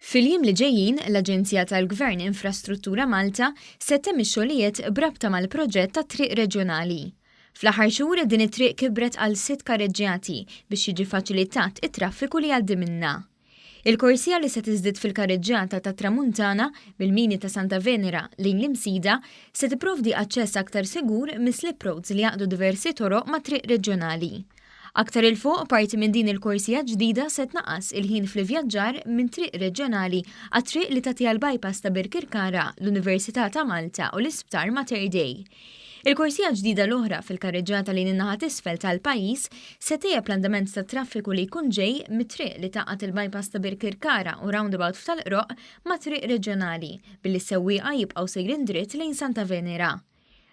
Fil-jiem li ġejjin, l-Aġenzija tal-Gvern Infrastruttura Malta se ttemm ix-xogħlijiet b'rabta mal-proġett tat-triq reġjonali. Fl-aħħar xhur din it-triq kibret għal sitt karreġġjati biex jiġi faċilitat it-traffiku li jgħaddi minnha. Il-korsija li se tiżdied fil-karreġġjata tat-Tramuntana, mill-mini ta' Santa Venera lejn l-Imsida, se tipprovdi aċċess aktar sigur mis-slip roads li jgħaqqdu diversi toroq mat-triq reġjonali. Aktar 'il fuq, parti minn din il-korsija ġdida se tnaqqas il-ħin fl-ivvjaġġar minn triq reġjonali għat-triq li tagħti għall-bypass ta' Birkirkara, l-Università ta' Malta u l-Isptar Mater Dei. Il-korsija ġdida l-oħra fil-karreġġata lejn in-naħa t'isfel tal-pajjiż se ttejjeb l-andament tat-traffiku li jkun ġej mit-triq li tgħaqqad il-bypass ta' Birkirkara u roundabout f'Tal-Qroqq mat-triq reġjonali, billi s-sewwieqa jibqgħu sejrin dritt lejn Santa Venera.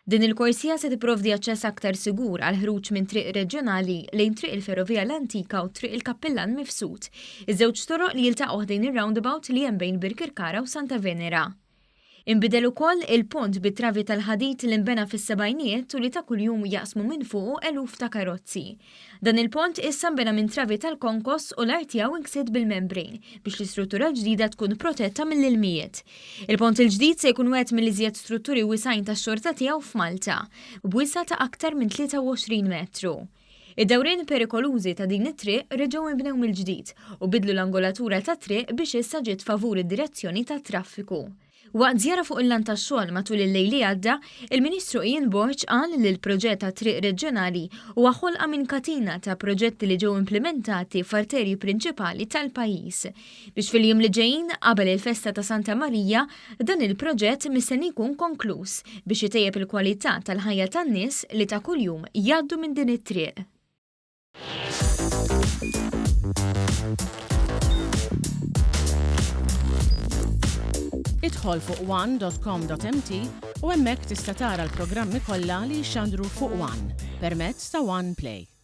Din il-korsija se tipprovdi aċċess aktar sigur għall-ħruġ minn triq reġjonali lejn Triq il-Ferrovija l-Antika u Triq il-Kappillan Mifsud, iż-żewġ toroq li jiltaqgħu ħdejn ir-roundabout li hemm bejn Birkirkara u Santa Venera. Inbidel ukoll il-pont bit-travi tal-ħadid li nbena fis-sebgħinijiet u li ta' kuljum jaqsmu minn fuqu eluf ta' karozzi. Dan il-pont issa nbena minn travi tal-konkos u l-art tiegħu inksiet bil-membrane biex l-istruttura l-ġdida tkun protetta mill-ilmijiet. Il-pont il-ġdid se jkun wieħed mill-iżjed strutturi wisgħin tax-xorta tiegħu f'Malta, b'wisa' ta' aktar minn 23 metru. Id-dawrien perikolużi ta' din it-triq reġgħu nbnew mill-ġdid u bidlu l-angolatura tat-triq biex issa ġiet favur id-direzzjoni tat-traffiku. Waqt żjara fuq il-lant tax-xogħol matul il-lejl li għadda, il-Ministru Ian Borg qal li l-proġett għat-triq reġjonali huwa ħolqa minn katina ta' proġetti li ġew implimentati f'arterji prinċipali tal-pajjiż. Biex fil-jiem li ġejjin, qabel il-festa ta' Santa Marija, dan il-proġett mistenni jkun konkluż biex itejjeb il-kwalità tal-ħajja tan-nies li ta' kuljum jgħaddu minn din it-triq. Idħol fuq one.com.mt u hemmhekk tista' tara l-programmi kollha li jixxandru fuq One permezz ta' One Play.